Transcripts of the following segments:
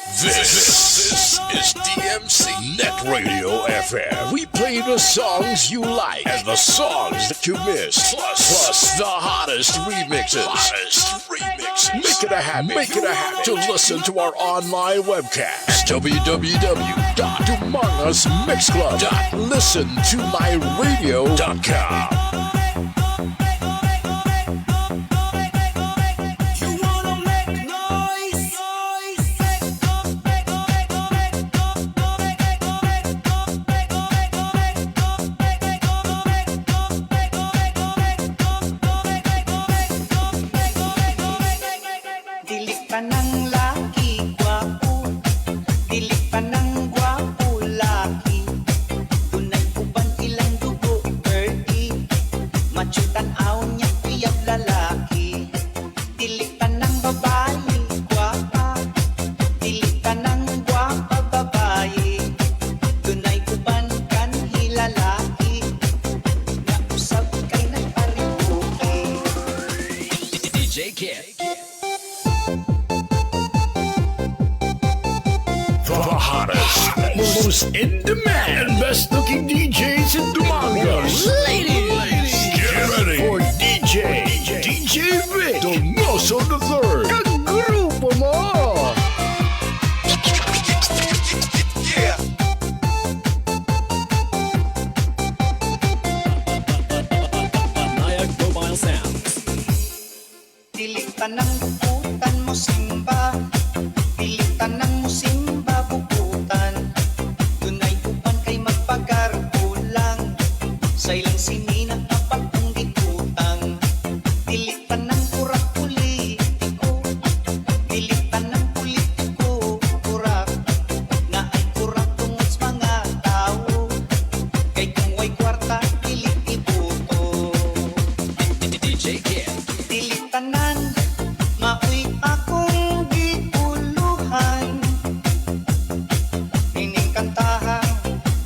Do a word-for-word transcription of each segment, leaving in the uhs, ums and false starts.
This, this is D M C Net Radio F M. We play the songs you like and the songs that you miss, plus, plus the hottest remixes. Hottest remixes. Make it a habit. Make it a habit to listen to our online webcast. W W W dot dumangas mix club dot listen to my radio dot com. You wanna make noise? Dili tanang laki gwapo, dili tanang gwapo laki. Dunay uban ilang dugo, dirty. Macho tan-aw niya, kuyab lalaki. Dili tanang babayi gwapa, dili tanang gwapa babayi. Dunay uban kanhi lalaki, nga usab kay nagparipuki. D J Kit. The hottest, most in demand, and best looking D Js in Dumangas. Ladies, get ready for D J, D J Vic Donoso the third. Kag grupo mo. Yeah. Nayag Mobile Sounds. Dili tanang bukutan mosimba, dili tanang mosimba bukutan. Dunay uban kay magpagarbo lang sa ilang sinina nga pagtunggi utang. Dili tanang kurak politiko, dili tanang politiko kurak. Naay kurak tungod sa mga tawo, kay kung way kwarta, dili iboto. D J Kid. Dili tanan maoy akong giulohan. Ining kantahan,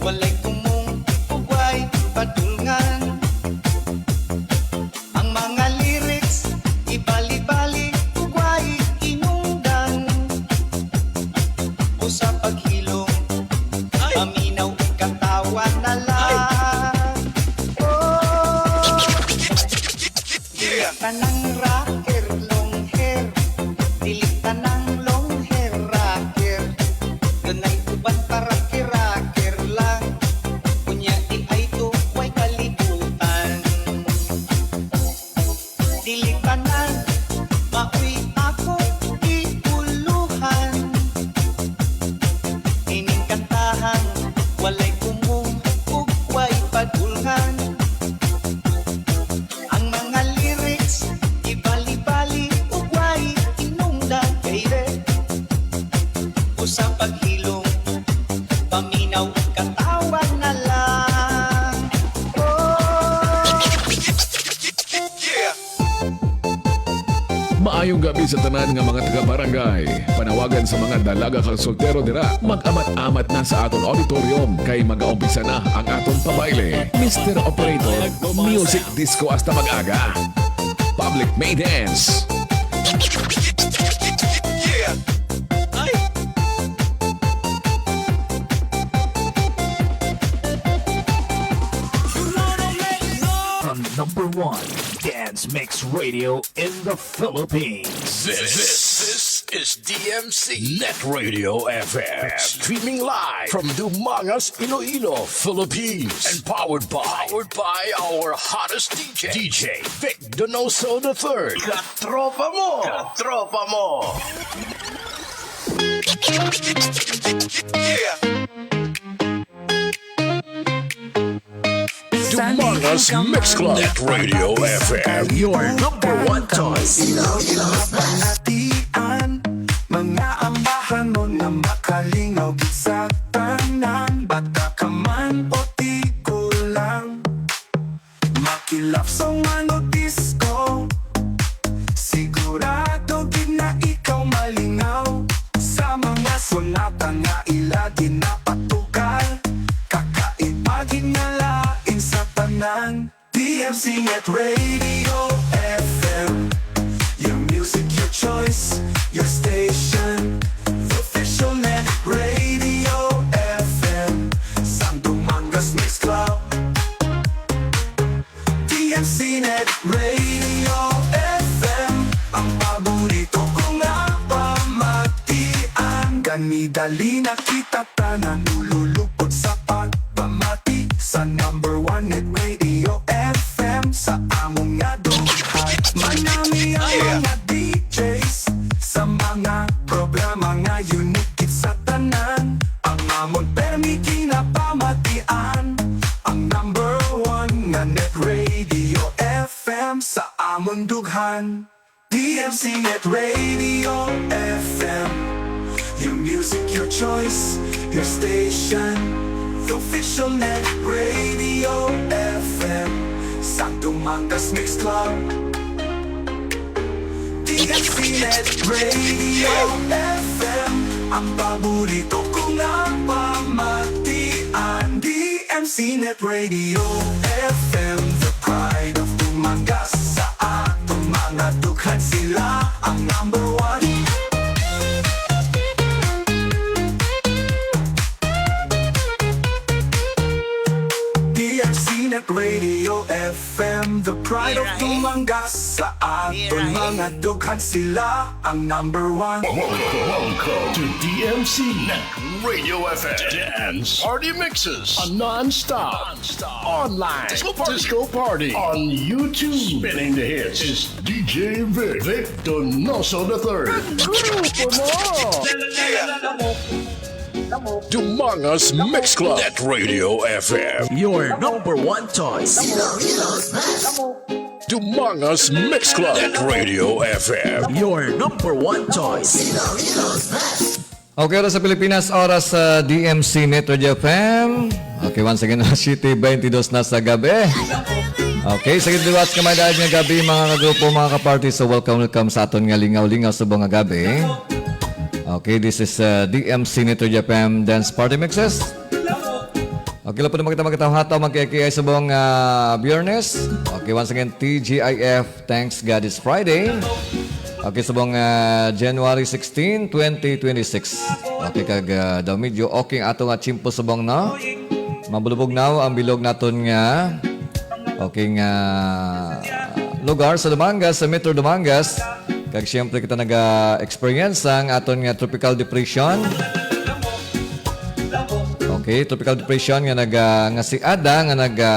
walay tumong ug way padulngan. Ang mga lyrics, ibali-bali ug way inungdan. Usa paghilom, ay, paminaw ug katawa na lang. Oh. Yeah. Tanang rocker, long hair. Dili tanang long hair, rocker. Dunay uban pa, rocker, rocker lang. Unya, di ay to, way kalibutan. Dili tanan maoy ako giulohan. Ining kantahan, walay tumong ug way padulngan. Ang mga lyrics, ibali-bali ug way inungdan, baby. Usa paghilom, paminaw, katawa na lang. Oh. Yeah. Maayong gabi sa tanan nga mga taga-barangay. Panawagan sa mga dalaga kag soltero dira, mag-amat-amat na sa aton auditorium kay magaumpisa na ang aton pabayle. Mister Operator, music disco hasta mag-aga. Public may dance. Yeah. Ay! From number one dance mix radio in the Philippines. This, this is D M C Net Radio F M. Streaming live from Dumangas, Iloilo, Philippines. And powered by, powered by our hottest D J, D J Vic Donoso the third. Katropa mo! Katropa mo! Yeah! Dumangas Mix Club. Net Radio F M, your number one choice. Mga ambahanon nga makalingaw gid sa tanan, bata ka man o tigulang. Maki-love song man o disco, sigurado gid na ikaw malingaw. Sa mga sonata nga ila ginapatukan, kakaiba gid nga lain sa tanan. D M C Net Radio F M, your music, your choice, your station. The official Ani dali na kita tanan, lulupot sa pagpamati sa number one net radio F M sa among nga dughan. Manami ang mga D Js sa mga programa nga unique sa tanan. Ang amon permi ginapamatian, ang number one nga net radio F M sa amon dughan. D M C Net Radio F M, your music, your choice, your station. The official Net Radio F M sa Dumangas Mix Club. D M C Net Radio F M, ang paborito ko nga pamatian. D M C Net Radio F M, the pride of Dumangas. Sa atong mga dughan, sila ang number one. D M C Net Radio F M, the pride of Dumangas. Sa aton mga dughan, sila ang number one. Welcome, welcome to D M C Net Radio F M Dance Party Mixes. A non-stop, online disco party. Disco party on YouTube. Spinning the hits is D J Vic, Vic Donoso the third. Grupo mo! Dumangas Mix Club at Radio F M. Your number one choice. Dumangas Mix Club at Radio F M. Your number one choice. Okay, oras sa Pilipinas, oras sa D M C Net Radio F M. Okay, once again, alas siyete beintidos na sa gabi. Okay, sa gidliwat nga may daan nga gabi, mga kagrupo, mga kaparty. So, welcome, welcome sa aton nga lingaw-lingaw subong nga gabi. Okay, this is uh, D M C Net Radio F M Dance Party Mixes. Okay, lahat po naman kita magkataw-hataw, magkikiay subong uh, Biyernes. Okay, once again, T G I F, Thanks God It's Friday. Okay, subong uh, January sixteen, twenty twenty-six. Okay, kag uh, daw medyo okay ang ato nga tiyempo subong na. Mabulubog na ang bilog naton nga okay nga lugar sa Dumangas, sa Metro Dumangas. Kag siyempre kita naga-experience ang aton nga tropical depression. Okay, tropical depression nga naga nga si Ada nga naga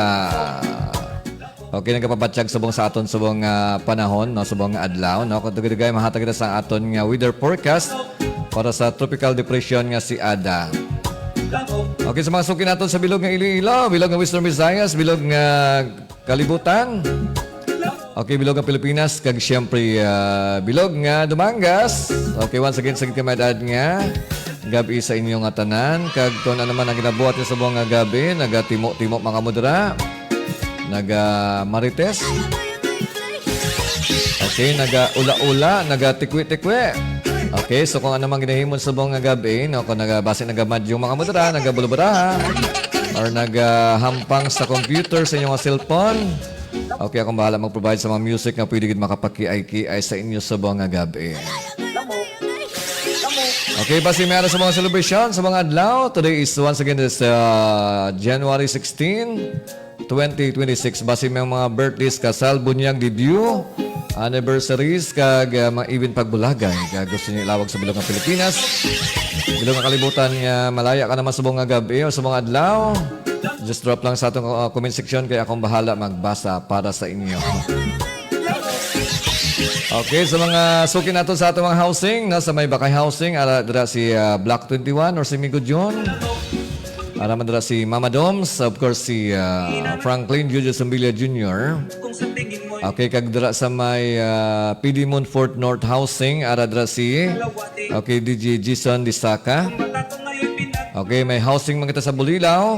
okay, nagapabatyag subong sa aton subong nga panahon, no, subong nga adlaw, no. Kung dugay-dugay mahatag kita sa aton nga weather forecast para sa tropical depression nga si Ada. Okay, sa mga suki naton sa bilog nga Iloilo, bilog nga Western Visayas, bilog nga Kalibutan. Okay, bilog nga Pilipinas, kag siyempre ah, bilog nga Dumangas. Okay, once again, sa gid kami nga gabi sa inyo nga tanan, kag kung ano man ang ginabuhat niyo subong nga gabi, nagatimo-timo mga mudra, naga marites. Okay, naga-ula-ula, naga-tikwi-tikwi. Okay, so kung ano man ginahimo subong nga gabi, no, kung naga, basi nagamadyong mga mudra, nagabuluburaha, or nagahampang sa computer sa inyong cellphone, okay, akong bahala mag-provide sa mga music nga pwede gid makapakiay-kiay sa inyo subong nga gabi. Okay, basi may ara sa mga celebration, sa mga adlaw. Today is once again is uh, January sixteen, twenty twenty-six. Basi may mga birthdays, kasal, bunyag, debut, anniversaries, kag uh, mga event pagbulagay. Kag gusto niyo ilawag sa bilog nga Pilipinas, bilog nga kalibutan nga malaya ka naman subong nga gabi o sa mga adlaw. Just drop lang sa atong uh, comment section kay akong bahala magbasa para sa inyo. Okay, sa mga suki nato sa atong mga housing, no, sa may Bakay Housing, ara dira si uh, Block twenty-one or si Migo John. Ara man dira si Mama Doms, of course si uh, Franklin Jojo Sumbilia Junior. Okay, kag dira sa may uh, P D Moonfort North Housing, ara dira si okay, D J Jason Disaka. Okay, may housing man kita sa Bulilao.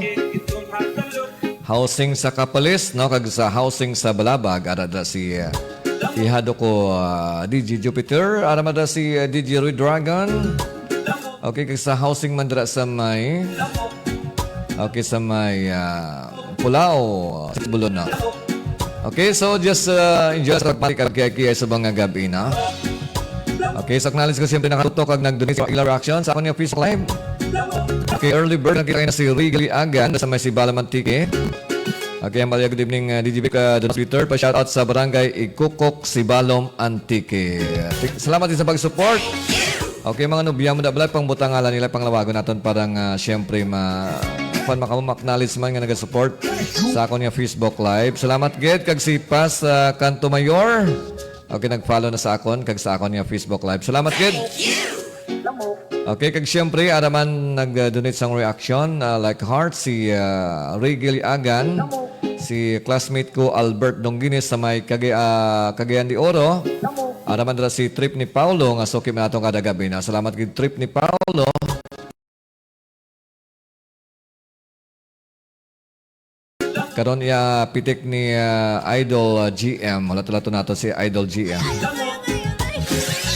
Housing sa Capilis, no, kag sa housing sa Balabag, ara da si uh, ihado ko uh, D J Jupiter, ara man da si uh, D J Red Dragon. Okay, kag sa housing man dira sa may okay, sa may uh, Pulao, sa Bulon na. Okay, so just uh, enjoy sa pagpanik kag kiyakiyay sa mga gabi na. Okay, sa acknowledge ko siyempre nakatutok kag nag-donate sa regular action sa akong Facebook Live. Okay, early bird, nakita na si Wrigley Agan sa may Sibalam Antique. Okay, ang good evening uh, D J Vic uh, Don Twitter. Pa-shoutout sa barangay Ikukok, Sibalom, Antique. Tik- Salamat din sa pag-support. Okay, mga nobya mo, da, balay pang butang ngalan nila, panglawagon naton para nga, siyempre, ma-, fan, maka-, ma-acknowledge man nga nagasupport sa akon nga Facebook Live. Salamat gid kag si Pas, ah, Canto Mayor. Okay, nag-follow na sa akon kag sa akon nga Facebook Live. Salamat gid. Okay, kag siyempre, ara man nag-donate sang reaction, ah, like heart, si, ah, Rigel Agan, si classmate ko, Albert Dongginis, sa may Cagay-, ah, Cagayan de Oro. Ara man dira si Trip ni Paulo, nga suki man naton kada gabi na. Salamat gid, Trip ni Paulo. Karon iya pitik ni, ah, Idol, ah, G M. Wala talato nato si Idol G M.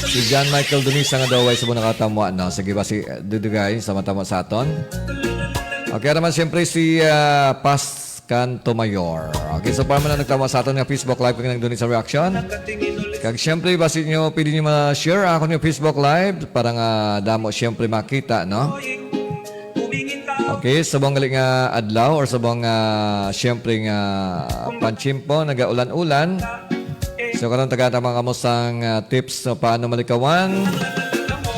Si John Michael Dunisa nga daw ay subong nakatamwa, no? Sige ba si, eh, Dudugay sa matamo sa aton? Okay, ara man siyempre si, ah, Pas Canto Mayor. Okay, so para man ang nagtamwa sa aton nga Facebook Live kag nag-donate sa reaction. Kag siyempre, basi nyo, pwede nyo ma-share ang akon nga Facebook Live para nga damo siyempre makita, no? Okay, subong gali nga adlaw or subong nga, siyempre nga, panchimpo, nagaulan-ulan. So, karon tagaan ta man kamo sang, ah, tips sa paano malikawan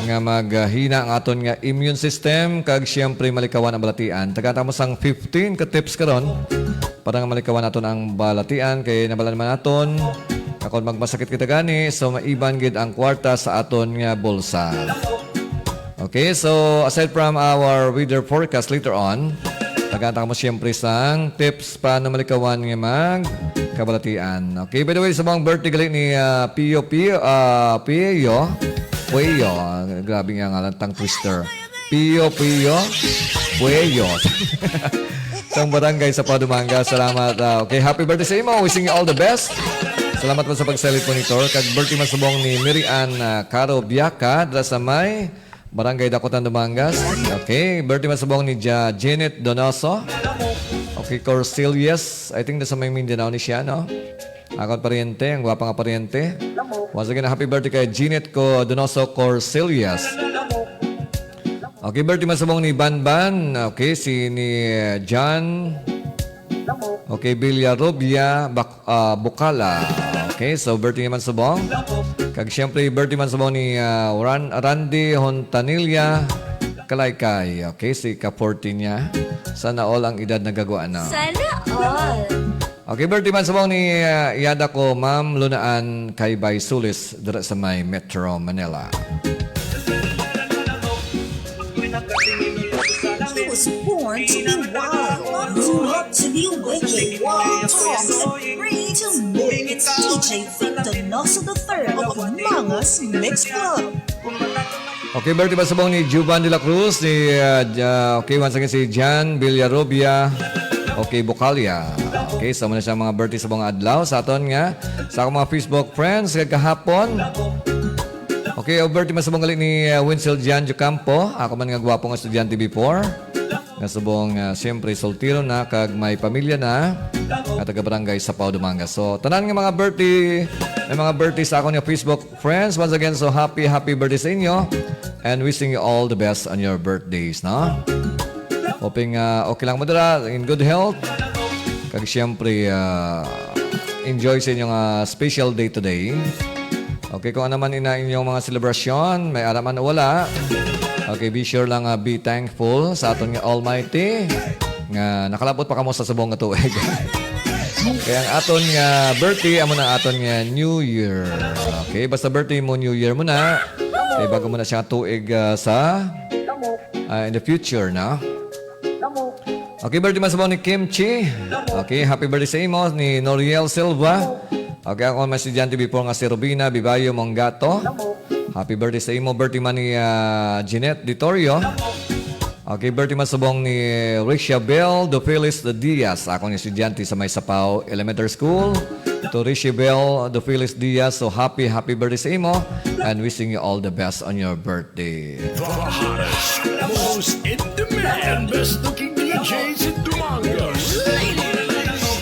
nga maghina ang aton nga immune system, kag siyempre malikawan ang balatian. Tagaan ta kamo sang fifteen ka tips karon para nga malikawan naton ang balatian, kay nabalaan man naton nga kon magmasakit kita gani, so maiban gid ang kwarta sa aton nga bulsa. Okay, so aside from our weather forecast later on, tagaan ta kamo siyempre sang tips paano malikawan nga magkabalatian. Okay, by the way, sa mga birthday gali ni, ah, Pio Pio, ah, Pio, Pio, grabe nga ngalan, tongue twister. Pio Pio Pueyo. Sang barangay sa Padumangas. Salamat. Ah, okay, happy birthday sa imo. Wishing you all the best. Salamat po sa pag-celebrate, Monitor. Kag birthday man subong ni Mary Ann, ah, Caro Biaca, dira sa may Barangay Dakutan, Dumangas. Okay, birthday man subong ni Ja-, Janet Donoso. Okay, Corsilius. I think nasa may Mindanao ni siya, no? Akon pariente, ang gwapa nga pariente. Once again, happy birthday kay Jeanette Co-, Donoso Corsilius. Okay, birthday man subong ni Banban. Okay, si ni, uh, John. Okay, Villarobia, Bak-, ah, Bukala. Okay, so birthday naman subong. Kag siyempre, birthday man subong ni, ah, Ran-, Randy Hontanilla Kalaykay. Okay, si ka forty niya. Sana all ang edad nagagwa na. Sana all. Okay, birthday man subong ni, ah, iyada ko, Ma'am Lunaan Kaybay Sulis, dira sa may Metro Manila. He was born to be wild, grew up to be wicked, tall and pretty to me. It's D J Vic Donoso the third of Mangas Mix Club. Okay, birthday pa subong ni Juban de la Cruz, ni, uh, Ja-, okay, once again, si Jan Villarobia. Okay, Bukalia. Okay, so muna siya mga birthday sa mga adlaw sa aton nga, sa akong mga Facebook friends, kag kahapon. Okay, o birthday man subong gali ni, uh, Winsel Jan Jocampo. Ako man nga gwapo nga estudyante before. Nga subong, uh, siyempre, soltero na, kag may pamilya na, nga taga barangay Sapao, Dumangas. So, tanan nga mga birthday, may mga birthday sa akon nga Facebook friends, once again, so happy, happy birthday sa inyo. And wishing you all the best on your birthdays, no? Hoping, ah, okay lang mo dira, in good health. Kag siyempre, ah, enjoy sa inyong, ah, special day today. Okay, kung ano man ina inyong mga selebrasyon, may ara man o wala. Okay, be sure lang, ah, be thankful sa aton nga Almighty nga nakalabot pa kamo sa subong nga tuig. Kaya ang aton nga birthday, amo na aton nga New Year. Okay, basta birthday mo, New Year mo na. Kay bago mo na siya tuig, ah, sa, ah, in the future, na. Okay, birthday man subong ni Kimchi. Okay, happy birthday sa imo, ni Noriel Silva. Okay, ako may estudyante before nga si Robina Bibayo Mongato. Happy birthday sa imo, birthday man ni, ah, Jeanette Ditorio. Okay, birthday man subong ni Rishabel Dofelis Diaz, akong estudyante sa may Sapao Elementary School. To Rishabel Dofelis Diaz, so happy, happy birthday sa imo, and wishing you all the best on your birthday. The hottest, most in demand, best looking D Js in Dumangas.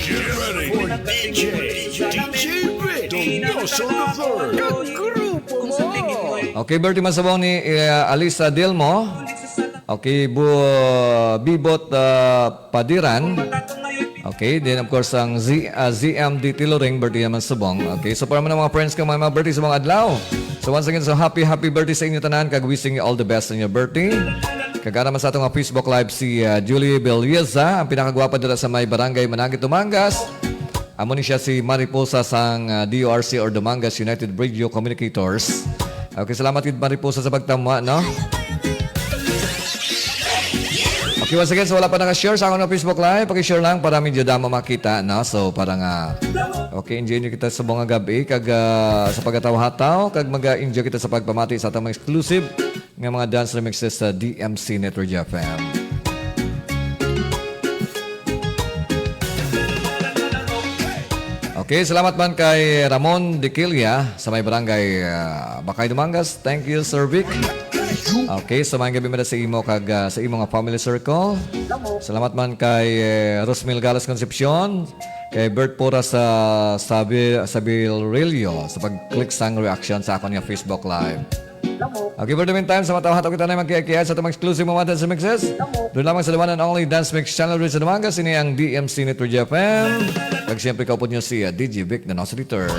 Get ready for D J, D J Vic Donoso the third. Grupo mo. Okay, birthday man subong ni, eh, Alisa Dilmo. Okay, bu-, Bibot, ah, Padiran. Okay, then of course ang Z, ah, Z M D Tiloring, birthday naman subong. Okay, so para man ang mga friends ko, mga, mga birthday subong adlaw. So once again, so happy, happy birthday sa inyo tanan, kag wishing you all the best on your birthday. Kag ara man sa atong Facebook Live si, ah, Julie Beliza, ang pinakagwapa dira sa may barangay Managit, Dumangas. Amo ni siya si Mariposa sang, ah, D U R C or Dumangas United Radio Communicators. Okay, salamat gid Mariposa sa pagtama, no? Okay, once again, so wala pa naka-share sa akong Facebook Live, paki-share lang para medyo damo makita, no? So, para nga, okay, enjoy nyo kita sa mga gabi, kag, ah, sa pagkataw-hataw, kag mag-enjoy kita sa pagpamati sa atong mga exclusive nga mga dance remixes sa D M C Network F M. Okay, salamat man kay Ramon Diquilia sa may barangay, ah, Bacay, Dumangas. Thank you, Sir Vic. Okay, so maayong gabi man sa imo kag, ah, sa imo nga family circle. Salamat man kay, eh, Rosmil Galas Concepcion, kay Bert Pura sa Sabi-, Sabilrillo sa pag-click sang reaction sa akon nga Facebook Live. Okay, for the meantime, sa matawhat kita na magkiyakiyat sa atong exclusive mga dance mixes. Doon lamang sa the one and only Dance Mix Channel rin sa Dumangas, ini ang D M C Network F M. Kag siyempre, kaupod nyo si, uh, D J Vic Danoso the third.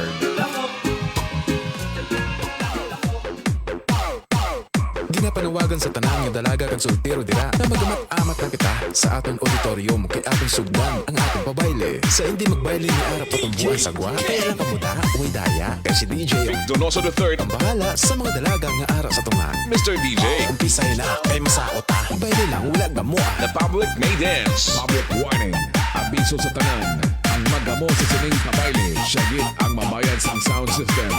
Ginapanawagan sa tanan nga dalaga kag soltero dira nga magamat-amat na kita sa aton auditorium kay aton sugdan ang aton pabayle. Sa hindi magbayle ni ara patumbuan sa gwa, kaya lang kamuda, way daya. Kay si D J Vic Donoso the third ang bahala sa mga dalaga nga ara sa tunga. Mister D J, umpisahin na, kay masaot ta. Bayle lang, wala gamo. The public may dance. Public warning. Abiso sa tanan. Ang magamo sa sining pabayle, siya gid ang mabayad sang sound system.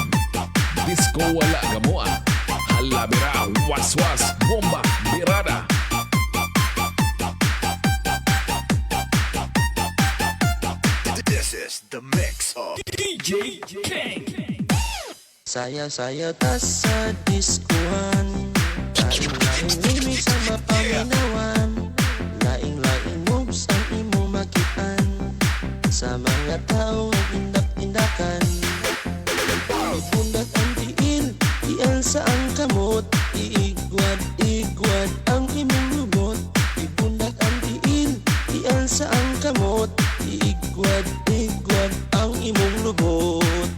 Disco wala gamoa. Halabira, waswas, bomba, birada. This is the mix of D J King. Sayaw-sayaw ta sa diskuhan. Lain-lain remix ang mapaminawan. Lain-lain moves ang imo makitaan. Sa mga tawo nga indak-indakan. Ibundak ang tiil, ialsa ang kamot. Iigwad-igwad ang imong lubot. Ibundak ang tiil, ialsa ang kamot. Iigwad-igwad ang imong lubot.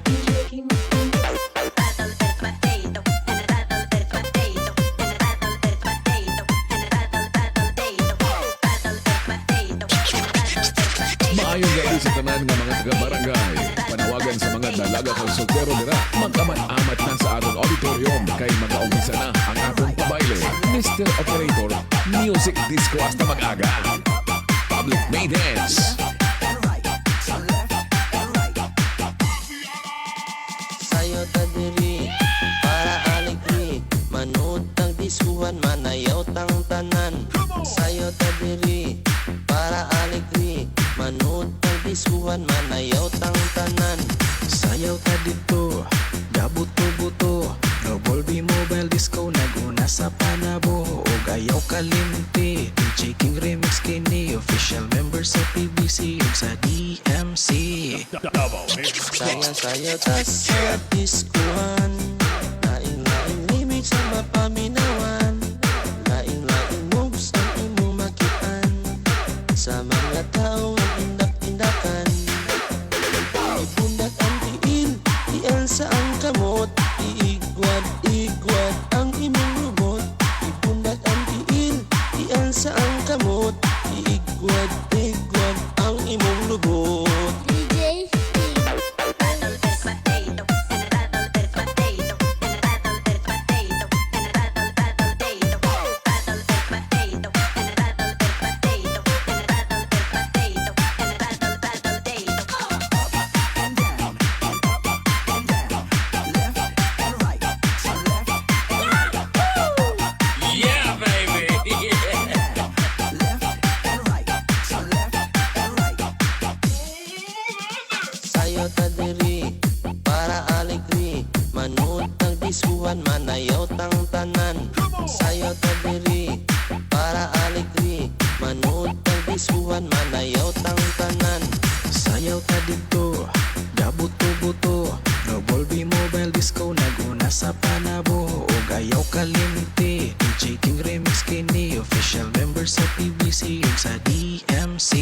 Maayong gabi sa tanan nga mga taga-barangay. Panawagan sa mga dalaga kag soltero dira, mag-amat-amat na sa aton auditorium kay mag-aumpisa na ang aton pabayle. Mister Operator, music disco hasta mag-aga. Public may dance. Sayaw ta diri para alegre, manuot ang diskuhan, manayaw tang tanan. Sayaw ta diri para alegre, manuot ang diskuhan, manayaw tang tanan. Sayaw ta didto, gabuto-buto, Noble B Mobile Disco, nag-una sa panabo, ug ayaw kalimti, D J King Remix kini, official member sa P B C ug sa D M C. Sayaw-sayaw ta sa diskuhan. Lain-lain remix ang mapaminawan. Lain-lain moves ang imo makitaan. Sa mga tawo nga indak-indakan. Ibundak ang tiil, ialsa ang kamot. Iigwad-igwad ang imong lubot. Ibundak ang tiil, ialsa ang kamot. Iigwad-igwad ang imong lubot. D J King. Yeah, baby. Yeah. Sayaw ta diri para alegre, manuot ang diskuhan, manayaw tang tanan. Sayaw ta diri para alegre, manuot ang diskuhan, manayaw tang tanan. Sayaw ta didto, gabuto-buto, Noble B Mobile Disco, nag-una sa panabo, ug ayaw kalimti, D J King Remix kini, official member sa P B C ug sa D M C.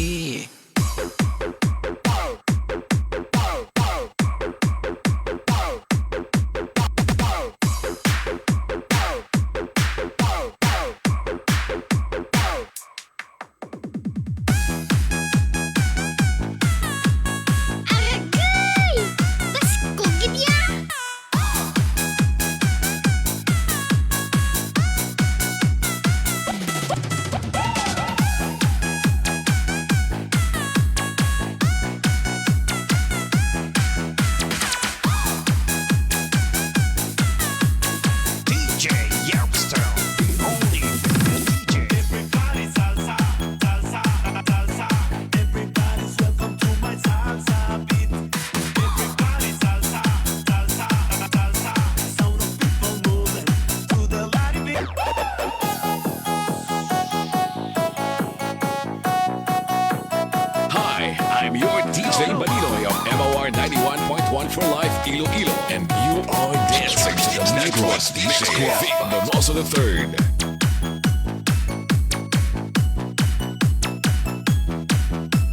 for Life Iloilo, and you are dancing to the Negros Mix Club, Vic Donoso the third.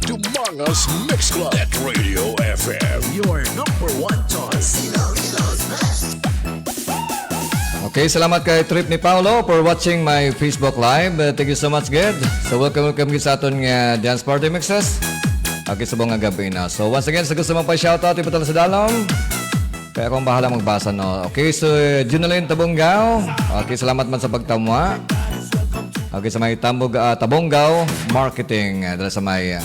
Dumangas Mix Club at Radio F M, your number one choice. Iloilo's best. Okay, salamat kay Trip ni Paolo for watching my Facebook Live. Uh, thank you so much, Ged. So, welcome, welcome gid sa aton nga dance party mixes. Okay, subong nga gabi na. So, once again, sa gusto mo pa shoutout, ipatala sa dalom. Kaya akong bahala magbasa, no? Okay, so, uh, Junalyn Tabungaw. Okay, salamat man sa pagtamwa. Okay, sa may Tambog, ah, Tabungaw Marketing, ah, dala sa may, ah,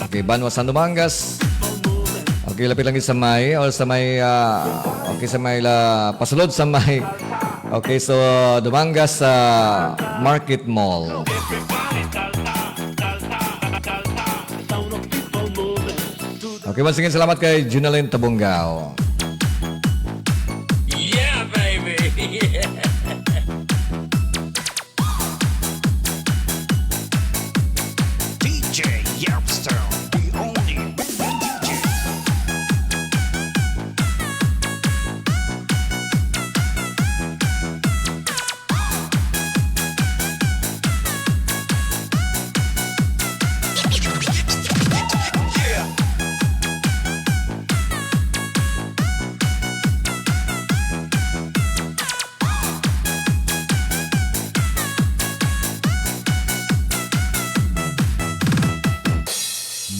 okay, Banwa, San Dumangas. Okay, lapit lang sa may, or sa may, ah, okay, sa may la, pasulod sa may, okay, so, Dumangas sa Market Mall. Okay, once again, salamat kay Junalyn Tabungaw. Yeah, baby! D J Yapster, the only D J.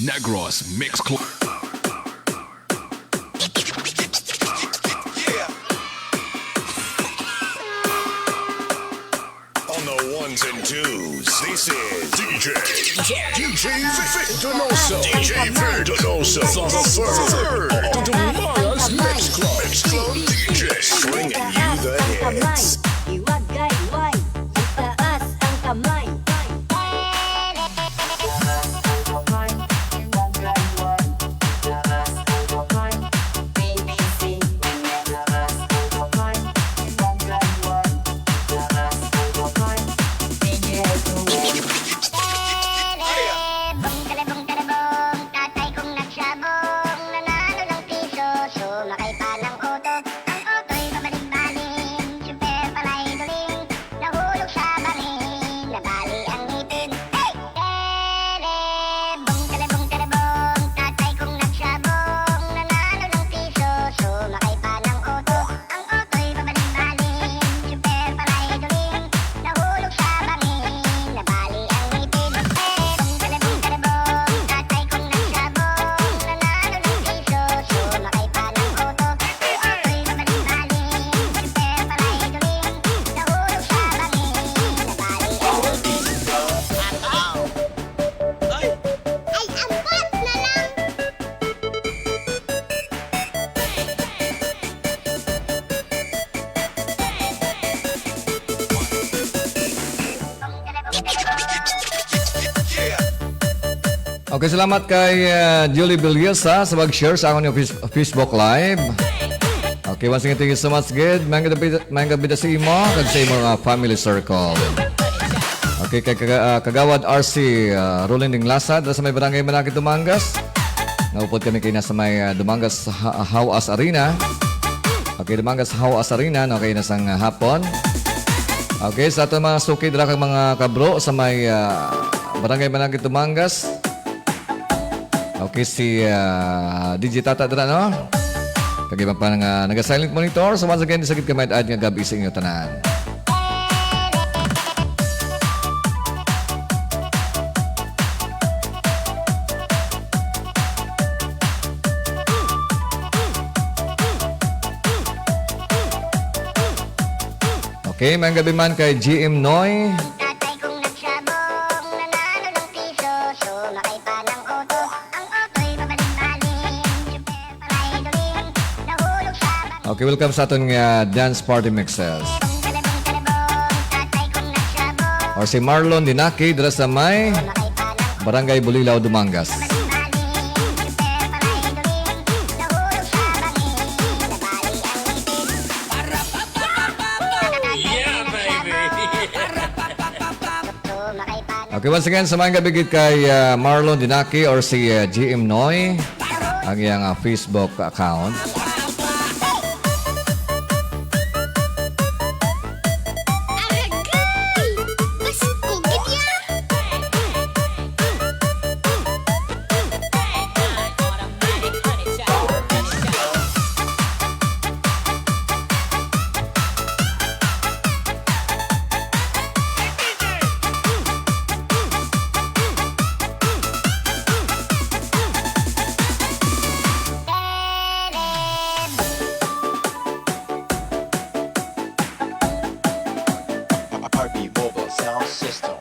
Negros Mix Club. On the ones and twos, this is D J, D J Vic Donoso. D J Vic Donoso, the third. Dumangas Mix Club. Mix Club D J, bringing you the hits. Hiwag kay wine, itaas ang kamay. Bong, talibong, talibong, tatay kong nagsabong, nanalo ng piso, sumakay pa ng auto, ang auto'y pabalik-balik, super palay duling, nahulog sa bangin, nabali ang ngipin. Hey! Talibong, talibong, talibong, tatay kong nagsabong, nanalo ng piso, sumakay pa ng auto, ang auto'y pabalik-balik, super palay duling, nahulog sa bangin, nabali ang ngipin. Bong, talibong, talibong, tatay kong nagsabong, nanalo ng piso, sumakay pa ng auto, ang auto'y pabalik-balik, super palay duling, nahulog sa bangin, nabali ang ngipin. Ay, ampat na lang. Okay, salamat kay, uh, Julie Villosa sa mag-share sa akon nga Face-, Facebook Live. Okay, once again, thank you so much, Gid. Mayong gabi, mayong gabi sa imo kag sa imo, uh, family circle. Okay, kay kaga-, uh, Kagawad R C, uh, Rolinding Lasa, dala sa may Barangay Manakit, Dumangas. Naupod kami kay na sa may, uh, Dumangas Ha-, Hauas Arena. Okay, Dumangas Hauas Arena, no, kay na sang, uh, hapon. Okay, sa aton mga suki dira kag mga kabro sa may, ah, Barangay Manakit, Dumangas. Okay, si, ah, D J Tata dira, no? Kag iban pa nga naga-silent monitor. So once again, isa gid ka maayad nga gabi sa inyo tanan. Okay, mayong gabi man kay G M Noy. Tatay kong nagsabong, nanalo ng piso, sumakay pa ng auto. Ang auto'y pabalik-balik, super palay duling, nahulog sa bangin. Okay, welcome sa aton nga dance party mixes. Bong, talibong, talibong, tatay kong nagsabong. Or si Marlon Dinaki, dira sa may sumakay pa ng Barangay Bulilaw, Dumangas. Yeah, baby. Okay, once again, sa mga gabi gid kay, ah, Marlon Dinaki or si, ah, G M Noy. ang iyang, ah, Facebook account. Aragay! Basta ko gid ya! R P Mobile Sound System.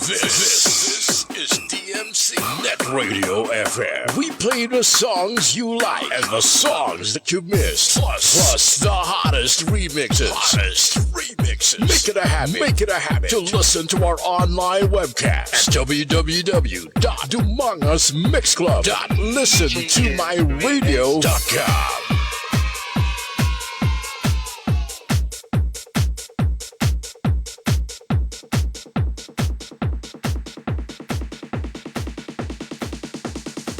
This is D M C Net Radio F M. We play the songs you like and the songs that you missed, plus, plus the hottest remixes. Hottest remixes. Make it a habit. Make it a habit to listen to our online webcast at w w w dot dumangas mix club dot listen to my radio dot com.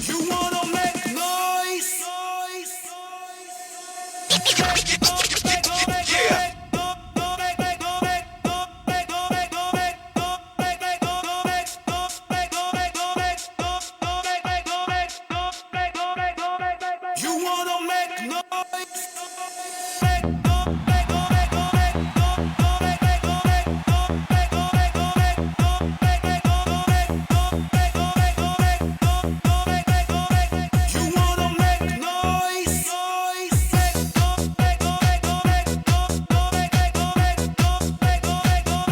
You wanna make noise? You wanna make noise? You wanna make noise?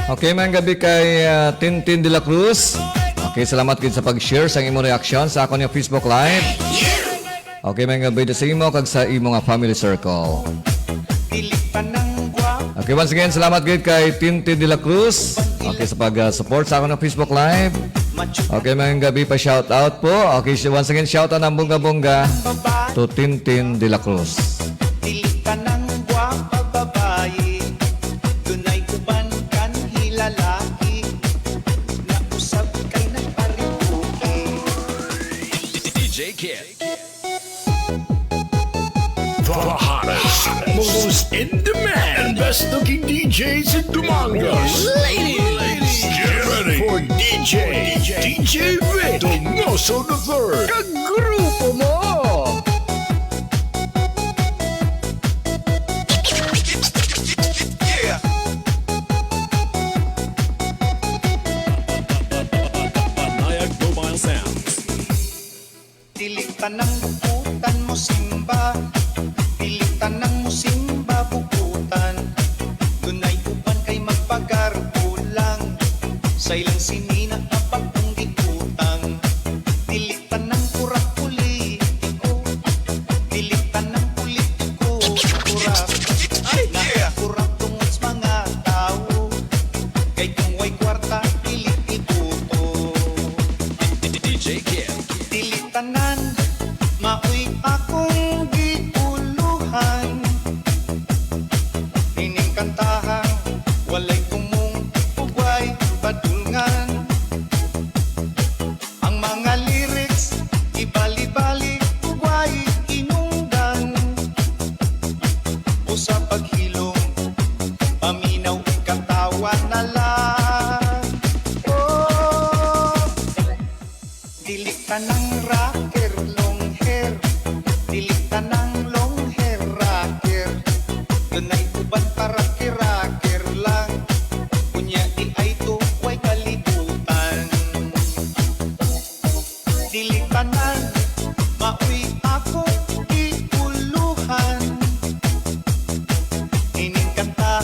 Okay, maayong gabi kay, ah, Tintin de la Cruz. Okay, salamat gid sa pag-share sang imo reaction sa akon nga Facebook Live. Okay, maayong gabi sa imo kag sa imo nga family circle. Okay, once again, salamat gid kay Tintin de la Cruz. Okay, sa pag, ah, support sa akon nga Facebook Live. Okay, maayong gabi pa, shout out po. Okay, sh-, once again, shout out ang bongga-bongga to Tintin de la Cruz. Dili tanang gwapa babayi, dunay uban kanhi lalaki, nga usab kay nagparipuki. D J Kid. The hottest, most in demand, and best looking D Js in Dumangas. Ladies, get ready for D J, D J Vic Donoso the third. Kag grupo mo! Yeah! Panayak Mobile Sounds. Dili tanang bukutan mosimba, dili tanang mosimba bukutan. Dunay uban kay magpagarbo lang, sa ilang sinina abak kong gikutang. Dili tanang kurap politiko, dili tanang politiko kurap. Ay, yeah! Kurap tungod sa mga tawo, kay kung way kwarta, dili iboto. D J Kid. Dili tanan maoy akong giulohan. Ining kantahan, walay tumong ug way padulngan. Ang mga lyrics, ibali-bali ug way hinungdan. Usa paghilom, paminaw ug katawa na lang. Oh. Dili tanang rocker long hair, dili tanang long hair rocker. Dunay uban pa rocker, rocker lang. Unya di ay to way kalibutan. Dili tanan maoy ako giulohan. Ining kanta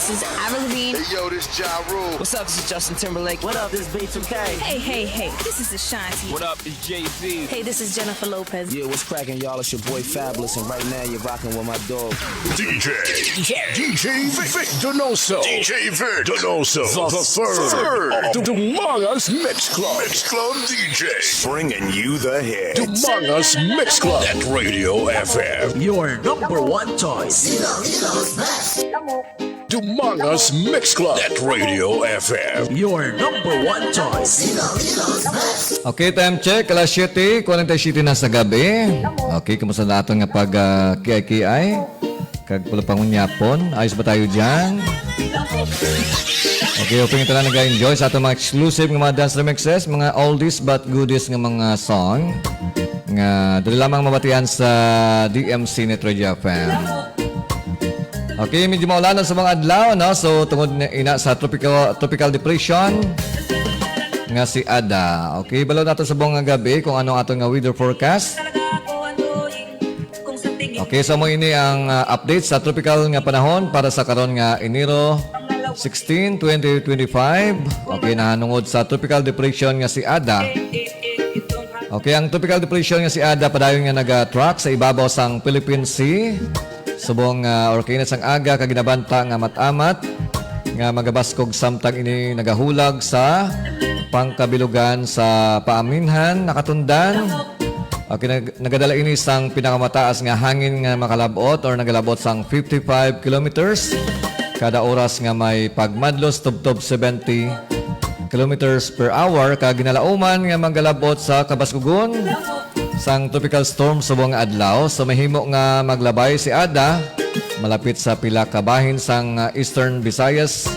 This is Avril Lavigne. Hey, yo, this Ja Rule. What's up? This is Justin Timberlake. What up? This is B two K. Hey, hey, hey, this is Ashanti. What up? It's Jay-Z. Hey, this is Jennifer Lopez. Yeah, what's cracking, y'all? It's your boy Fabulous, and right now you're rocking with my dog. D J, D J Vic, Vic Donoso, D J Vic Donoso, the third, the third of the Dumangas Mix Club, Mix Club D Js, bringing you the hits. Dumangas Mix Club at Radio F M, your number one choice. Dumangas Mix Club at Radio F M, your number one choice. Okay, time check, alas siyete forty-six na sa gabi. Okay, kumusta na aton nga pag, ah, kiay-kiay? Kag pala pangunyapon, ayos ba tayo dyan? Okay, hoping tanan nag-enjoy sa atong mga exclusive nga mga dance remixes, mga oldies but goodies nga mga song nga dali lamang mabatian sa D M C Net Radio F M. Okay, medyo maulanon sa mga adlaw, no? So, tungod na ina sa tropical, tropical depression nga si Ada. Okay, balo nato sa buong nga gabi kung ano aton nga weather forecast. Okay, so mo ini ang, ah, update sa tropical nga panahon para sa karon nga Enero sixteen, twenty twenty-five. Okay, nahanungod sa tropical depression nga si Ada. Okay, ang tropical depression nga si Ada padayon nga naga-track sa ibabaw sang Philippine Sea. Subong, ah, or kainit sang aga kag ginabanta nga mat-amat nga magabaskog samtang ini nagahulag sa pangkabilugan sa paaminhan nakatundan. Okay, nag-, nagadala ini sang pinakamataas nga hangin nga makalab-ot or nagalab-ot sang fifty-five kilometers kada oras nga may pagmadlos tubtob seventy kilometers per hour, kag ginalauman nga magalab-ot sa kabaskugon sang tropical storm subong nga adlaw. So, mahimo nga maglabay si Ada malapit sa pila ka bahin sang, ah, Eastern Visayas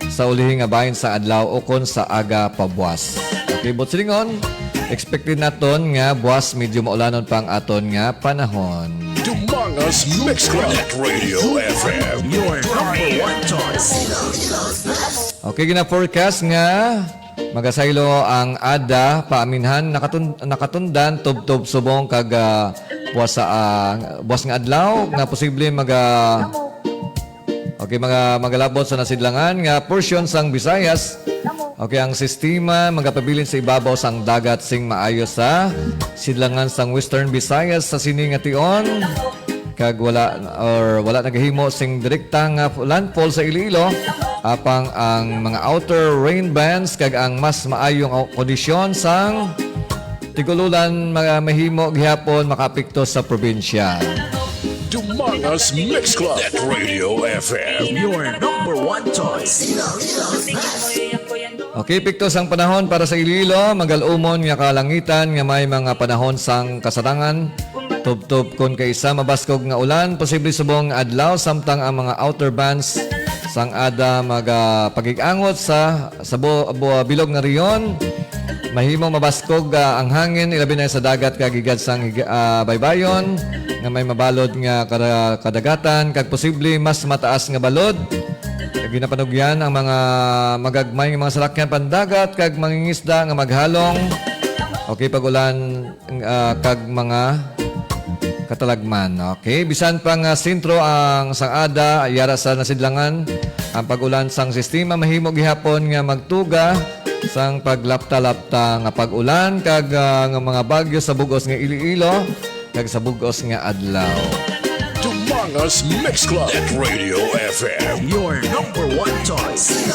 sa ulihi nga bahin sa adlaw ukon sa aga pabuas. Okay, but silingon, expected naton nga buas medyo maulanon pa ang aton nga panahon. Dumangas Mix Club at Radio F M, your number one choice. Okay, gina-forecast nga magasaylo ang Ada paaminhan nakatun-, nakatundan tubtob subong kag, ah, buwas sa, ah, buwas nga adlaw nga posible maga-, okay, maga-, magalabot sa nasidlangan nga porsyon sang Visayas. Okay, ang sistema magapabilin sa ibabaw sang dagat sing maayo sa sidlangan sang Western Visayas sa sini nga tion. Kag wala, or wala nagahimo sing direkta nga landfall sa Iloilo, apang ang mga outer rain bands kag ang mas maayong kondisyon sang tig-ululan mga mahimo gihapon makaapekto sa probinsya. Dumangas Mix Club at Radio F M, your number one choice. Okay, epekto sang panahon para sa Iloilo, magal-umon nga kalangitan nga may mga panahon sang kasarangan, tubtob kon kaisa mabaskog nga ulan, posible subong nga adlaw, samtang ang mga outer bands sang Ada magapagig-angot sa, sa bu-, bu-, bilog nga rehiyon. Mahimong mabaskog, ah, ang hangin, ilabi na sa dagat kag higad sang hig-, ah, baybayon nga may mabalod nga kada-, kadagatan kag posible mas mataas nga balod. Kag ginapanugyan ang mga magagmay nga mga salakyan pandagat kag mangingisda nga maghalong. Okay, pag-ulan, ah, kag mga katalagman. Okay, bisan pa nga sentro ang sang Ada, yara sa nasidlangan, ang pag-ulan sang sistema mahimo gihapon nga magtuga sang paglapta-lapta nga pag-ulan kag, ah, nga mga bagyo sa bug-os nga Iloilo kag sa bug-os nga adlaw. Dumangas Mix Club at Radio F M, your number one choice.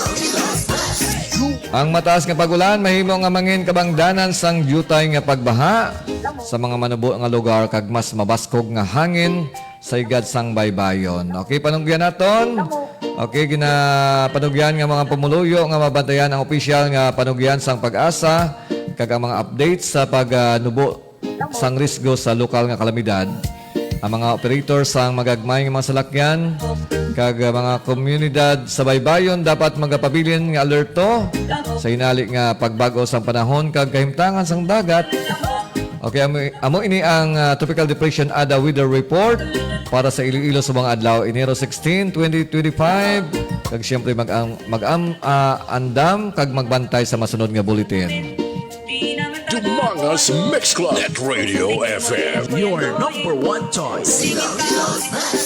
Ang mataas nga pag-ulan mahimo nga mangin kabangdanan sang diutay nga pagbaha sa mga manubo nga lugar kag mas mabaskog nga hangin sa higad sang baybayon. Okay, panugyan naton. Okay, ginapanugyan nga mga pumuluyo nga mabantayan ang opisyal nga panugyan sang PAGASA kag ang mga updates sa pagnubo sang risgo sa lokal nga kalamidad. Ang mga operator sang magagmay nga mga salakyan kag, ah, mga komunidad sa baybayon dapat magapabilin nga alerto sa hinali nga pagbag-o sang panahon kag kahimtangan sang dagat. Okay, amo, amo ini ang, ah, Tropical Depression Ada Weather Report para sa Iloilo sa mga adlaw, Enero sixteen, twenty twenty-five. Kag siyempre, mag-, mag-, ah, andam kag magbantay sa masunod nga bulletin. Dumangas Mix Club at Radio F M. Your number one choice.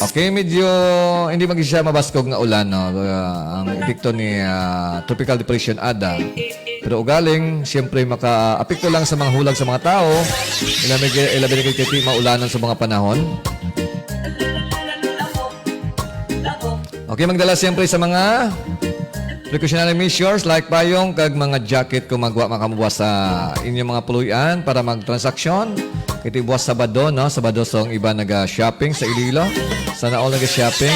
Okay, medyo hindi man siya mabaskog nga ulan, no? Ah, ang epekto ni, ah, Tropical Depression Ada. Pero ugaling, siyempre, makaapekto lang sa mga hulag sa mga tao. Ilabi, ilabi na kay kay maulanan sa mga panahon. Okay, magdala siyempre sa mga precautionary measures like payong kag mga jacket kung magwa makamuwas sa inyong mga puloy-an para magtransaksyon. Kay buwas Sabado, no? Sabado, so ang iba naga-shopping sa Iloilo. Sana all naga-shopping.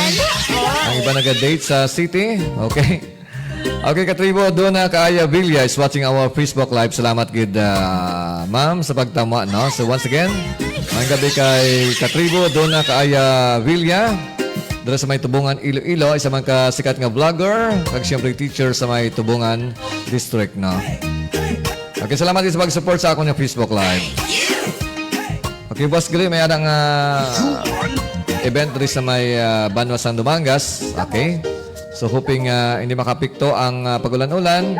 Ang iba naga-date sa city. Okay. Okay, Katribo, Dona Kaaya Villa is watching our Facebook Live. Salamat gid, ah, ma'am, sa pagtama, no? So, once again, ang gabi kay Katribo, Dona Kaaya Villa. Dira sa may Tubungan, Iloilo, isa man ka sikat nga vlogger, kag siyempre teacher sa may Tubungan District, no? Okay, salamat gid sa pag-support sa akon nga Facebook Live. Okay, Boss Glenn, may arang, ah, event diri sa may, ah, banwa sang Dumangas. Okay. So, hoping, ah, hindi makapikto ang, ah, pag-ulan-ulan.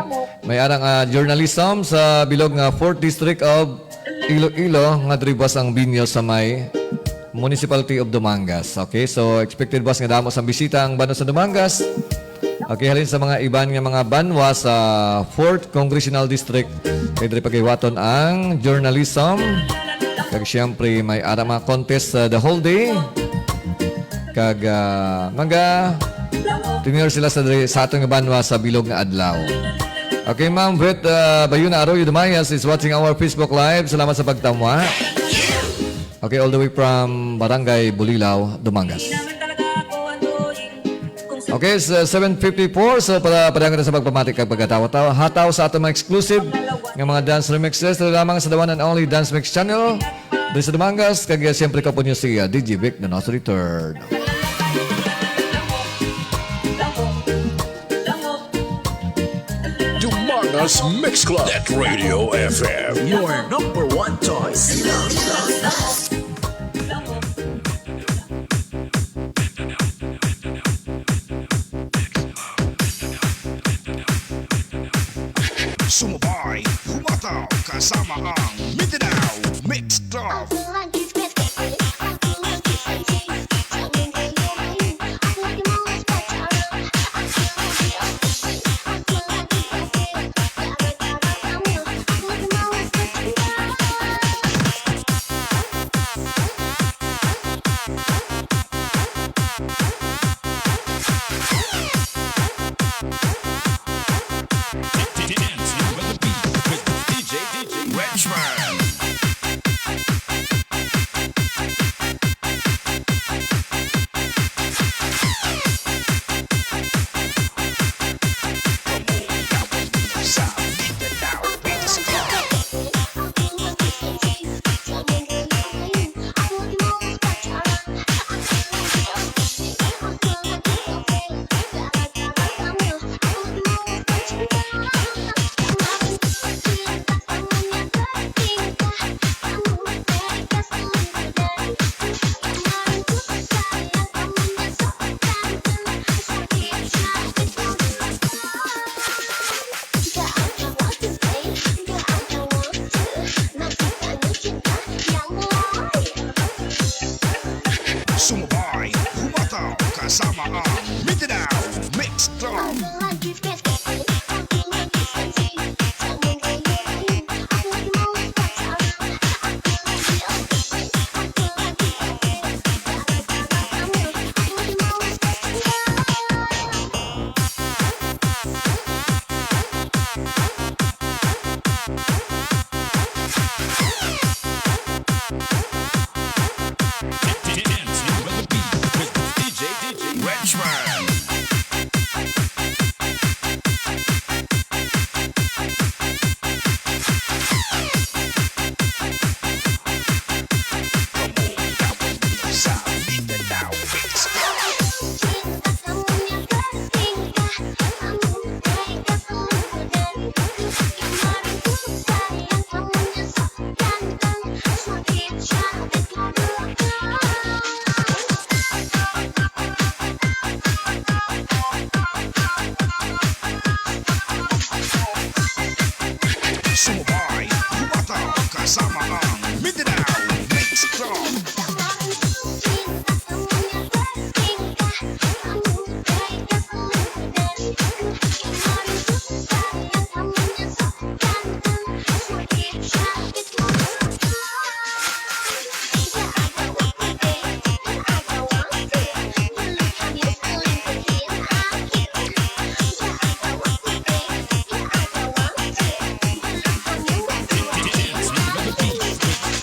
May arang, ah, journalism sa bilog nga fourth District of Iloilo nga diri buwas ang venue sa may Municipality of Dumangas. Okay, so expected buwas nga damo sang bisita ang banwa sa Dumangas. Okay, halin sa mga iban nga mga banwa sa fourth Congressional District, kay diri paghiwaton ang journalism. Kag siyempre, may ara mga contest, uh, the whole day. Kag, uh, maga-tenure sila sa, sa aton nga banwa sa bilog nga adlaw. Okay, Ma'am Beth, uh, Bayuna Arroyo Dumayas is watching our Facebook Live. Salamat sa pagtamwa. Okay, all the way from Barangay Bulilao, Dumangas. Okay, it's, uh, seven fifty-four. So, para, para sa pagpamati kag pagkatawa-tawa, hataw sa aton mga exclusive nga mga dance remixes. Dito lamang sa the one and only Dance Mix Channel. Dito sa Dumangas, kag, uh, siyempre, kapo niyo si, uh, D J Vic Donoso the third. Dumangas Mix Club at Radio F M. Your number one choice. Sumabay, humataw, kasama ang Mindanao Mix Club. Dancing with the beat with D J Richmond. Kasama ang Mindanao Mix Club.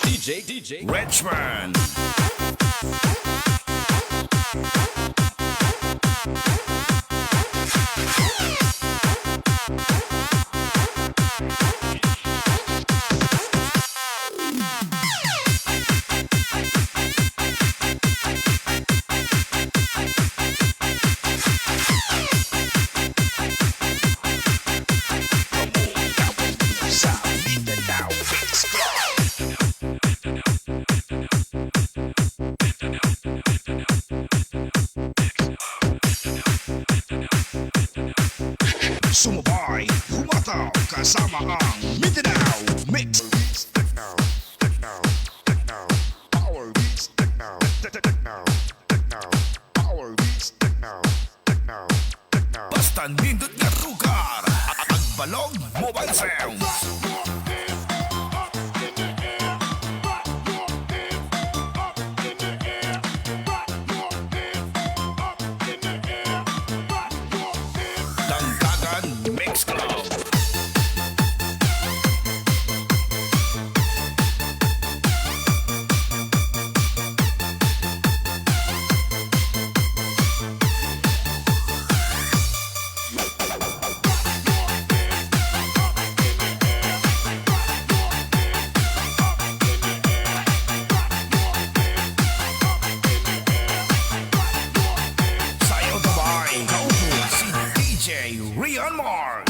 D J, D J Richmond. Sa Mindanao Mix Club. Sumabay, humataw, kasama ang Mindanao Mix. Power Beats Techno. Techno. Techno. Power Beats Techno. Techno. Techno. Basta nindot nga lugar. Agbalog Mobile Sounds. Dangdagan Mix Club. Sayaw Dubai, kaupod si D J Rian Mark.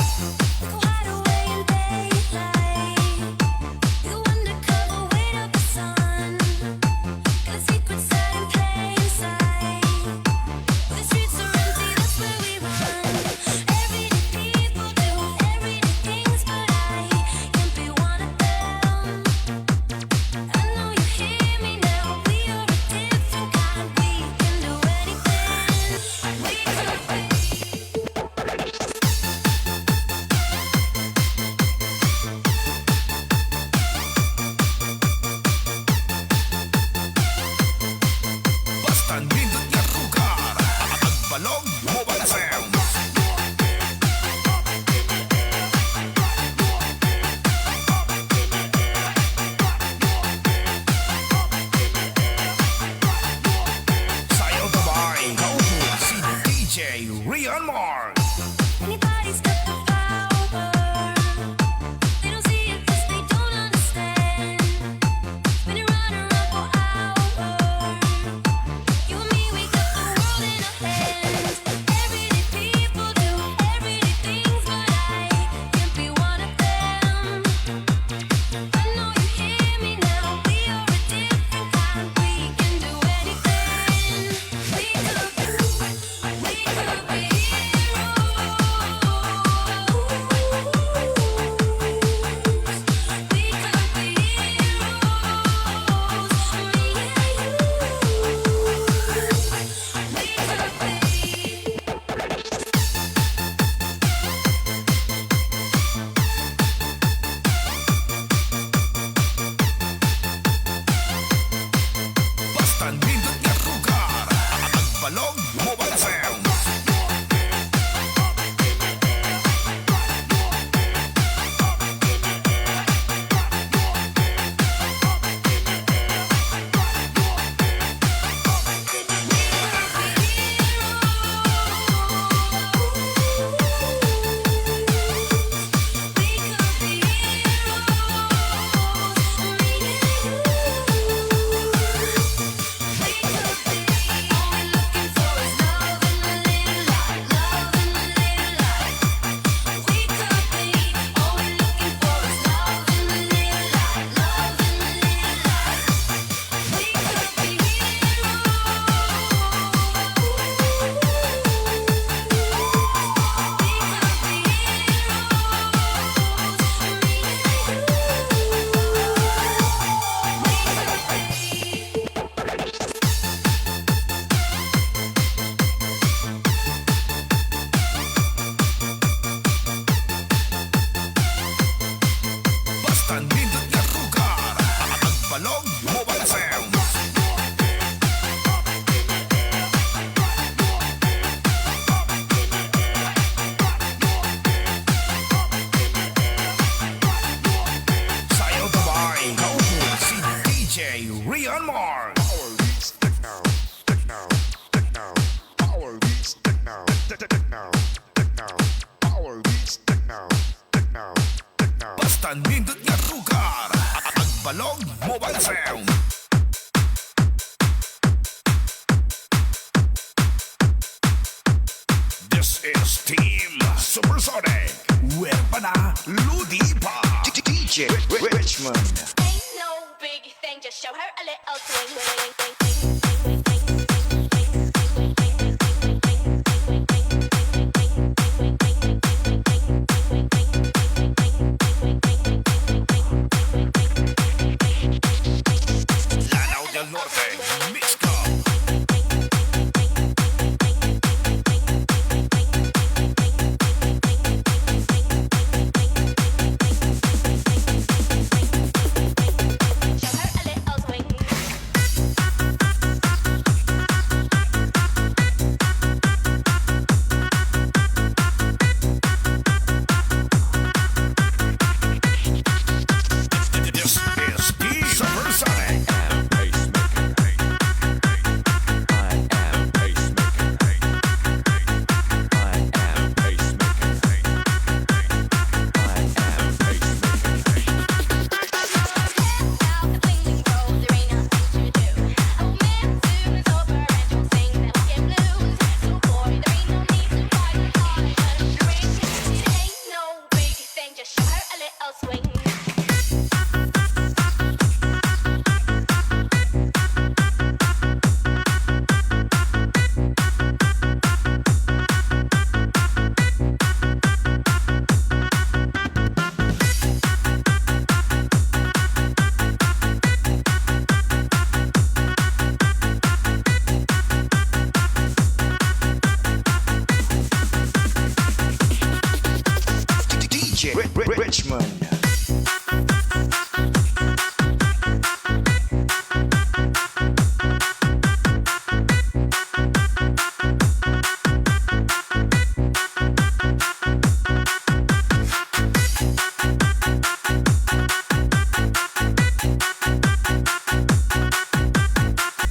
Techno. Power Beats Techno. Techno. Techno. Basta nindot nga lugar, Agbalog Mobile Sound. This is Team Supersonic. Huerfana Ludipa. D J Ri-, Ri-, Richmond. Ain't no big thing, just show her a little swing. Lanao del Norte, Mix Club. This is the Supersonic. D J Ri-, Ri-, Richmond.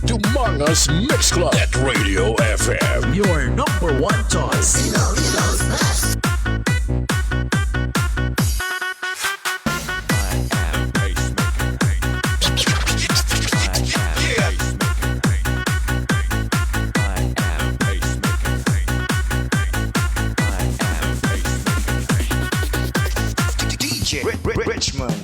Dumangas Mix Club at Radio F M, your number one choice. I am Pacemaker. I am Pacemaker. I am Pacemaker. I am Pacemaker. D J Ri-, Ri-, Richmond.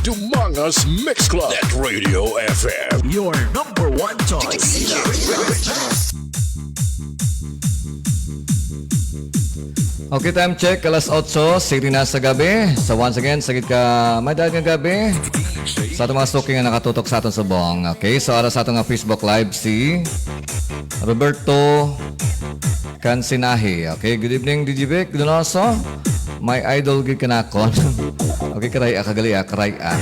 Dumangas Mix Club at Radio F M, your number one choice. Okay, time check, alas otso, siete na sa gabi. So once again, sagid ka may daan nga gabi sa atong mga suki nga nakatutok sa aton subong. Okay, so ara sa atong nga Facebook Live si Roberto Kansinahi. Okay, good evening, D J Vic Donoso. My idol gid ka nakon. Okay, karay-a, kagali-a, karay-a.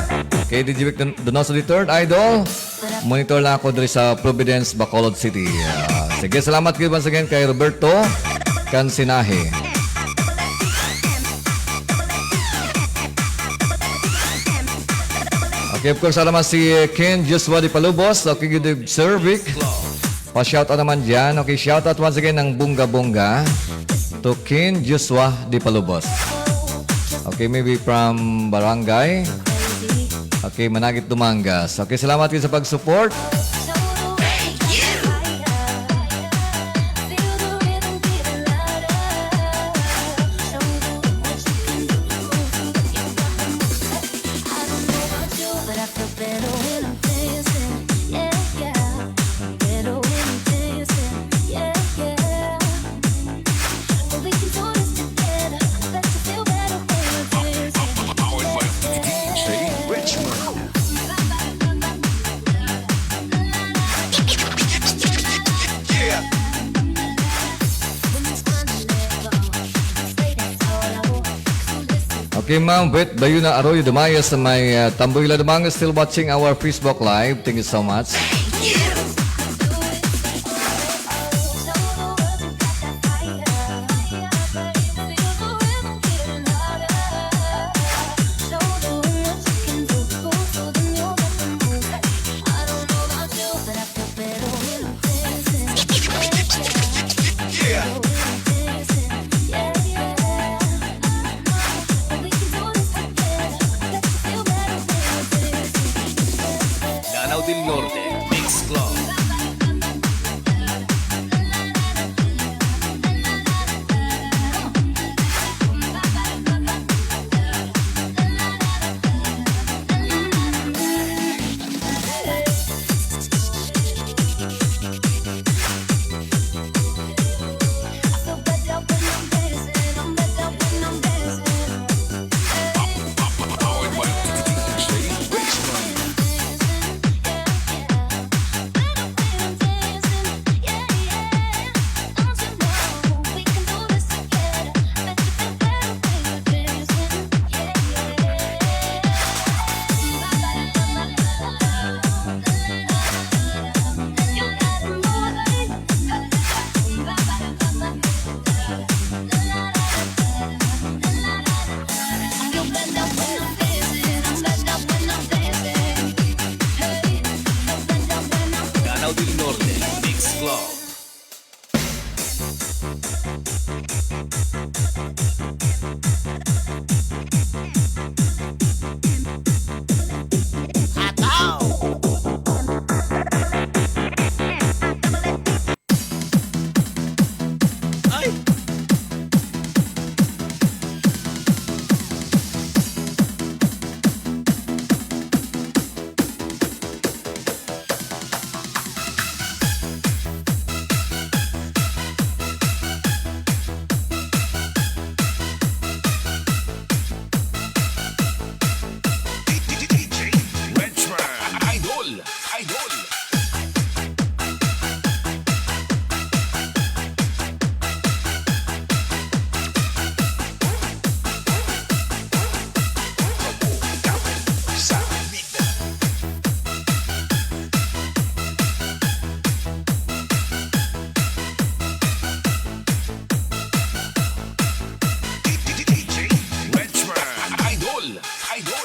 Okay, D J Vic Don-, Donoso the third, idol. Monitor lang ako diri sa Providence, Bacolod City. Ah, sige, salamat gid once again kay Roberto Kansinahi. Okay, of course, ara man si Ken Joshua de Palubos. Okay, good evening, Sir Vic. Pa-shoutout naman dyan. Okay, shoutout once again ng bongga-bongga to Ken Joshua de Palubos. Okay, maybe from Barangay. Okay, Managit, Dumangas. Okay, salamat kayo sa pag-support. Powered by D J Richmond. Kay Ma'am Beth Dayuna Arroyo Damaya sa may, ah, Tambuy. Ladumang still watching our Facebook Live. Thank you so much. Lanao del Norte Mix Club. Lanao del Norte Mix Club. Idol. Idol. Idol.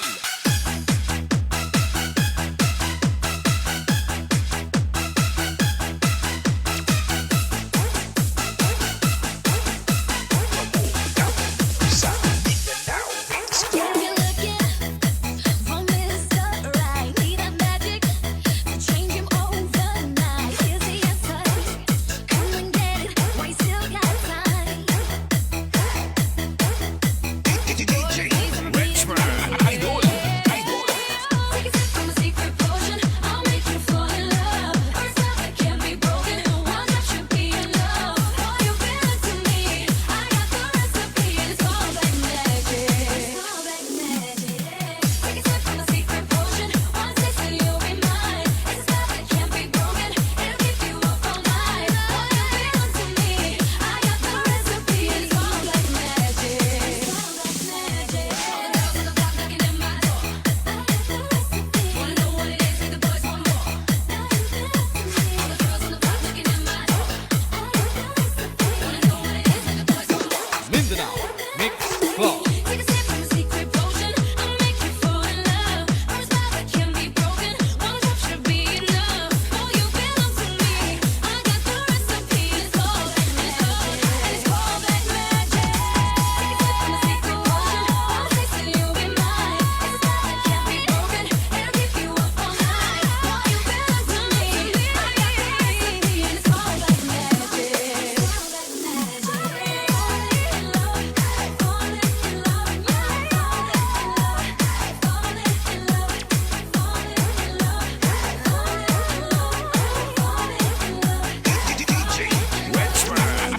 Mindanao Mix Club.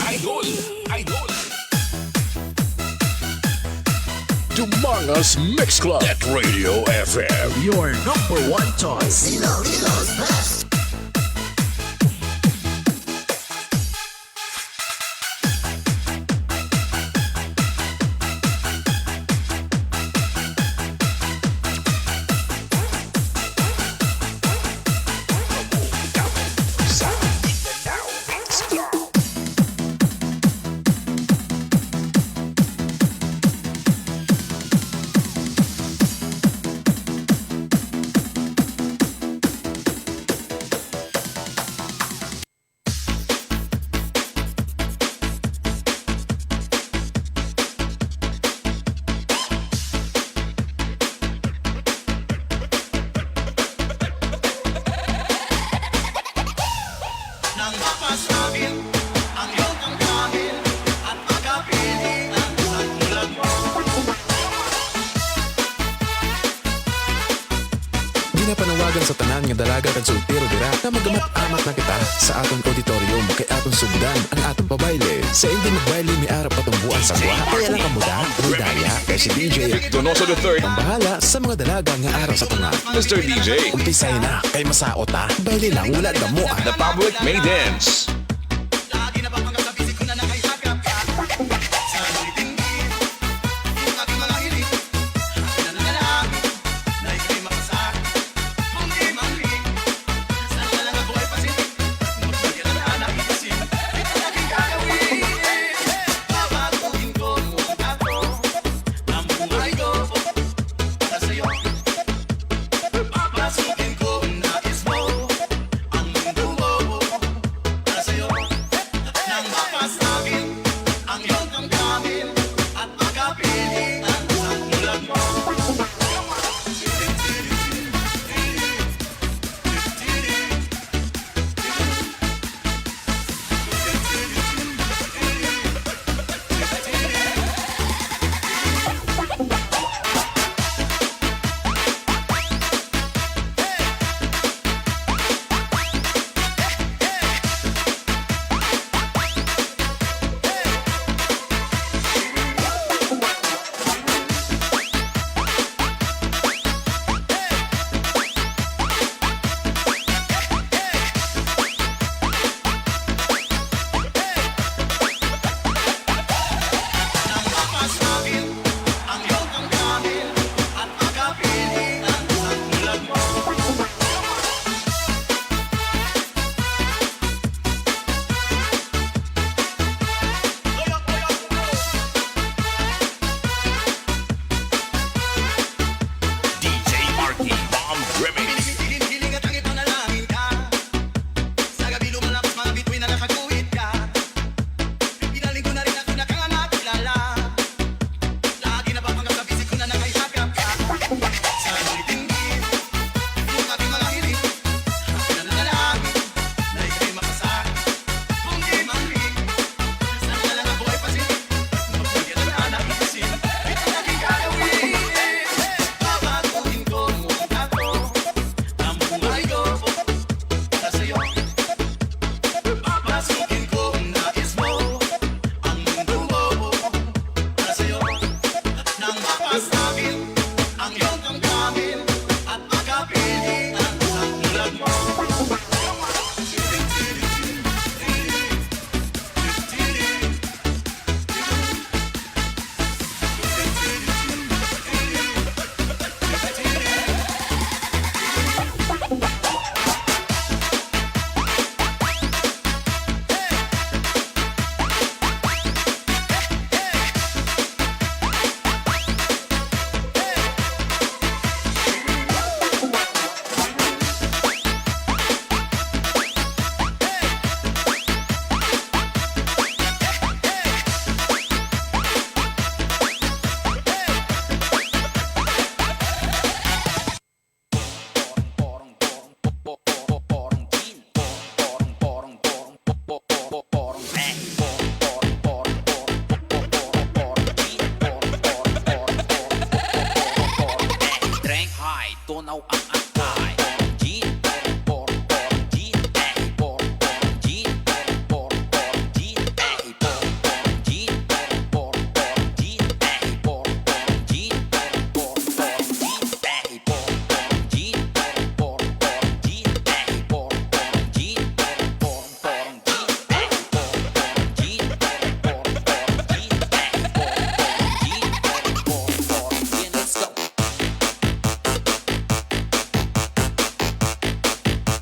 Idol. Idol. Dumanga's Mix Club at Radio F M. Your number one choice. Ilonggo's best. Nang mapasakit ang iyong damdamin at makapili ang santulan mo. Ginapanawagan sa tanan nga dalaga kag soltero dira nga magamat-amat na kita sa aton auditorium kay aton sugdan ang aton pabayle. Sa hindi magbayle, may ara pa tumbuan sa gwa. Kaya lang kamuda, may daya kay si D J Donoso the third ang bahala sa mga dalaga nga ara sa tunga. Mister D J. Umpisay na, kay masaot ta. Bayle lang, wala damo, ah. The public may dance. Lagi na ba pangasabisi ko na nakahihagap ka? Sa aking tingin, yung aking mga hiling, akin na lang, na ika'y makasakit. Manggi-manggi, sana na lang ako ay pasin. Magmulya ka na, na iisin. Ito laging gagawin. Babaguhin ko muna to. Ang buhay ko para sa'yo. Papasukin ko ang nais mo. Ang mundo mo para sa'yo. Nang mapasakit ang iyong damdamin at makapili ang santulan mo. Nang mapasakit ang iyong damdamin at makapili ang santulan mo. D J Marky Bomb Remix. Hiling-hiling at ang ipanalangin ka. Sa gabi lumalabas mga bituin na nakaguhit ka. Pinaling ko na rin ako na ka nga makilala. Lagi na ba mga sabi si ko na nakahihagap ka? Sa aking tingin, yung aking mga hiling, ako na lang na ika'y makasakit. Kung di man rin, sana na lang ako ay pasin. Mabigyan na lang ang isin. Ito laging gagawin. Babaguhin ko ang ako. Ang buhay ko para sa'yo. Papasukin ko ang nais mo. Ang mundo mo para sa'yo. Nang mapasakit ang iyong damdamin at makapili ang santulan mo. Drink high, tunaw ang atay.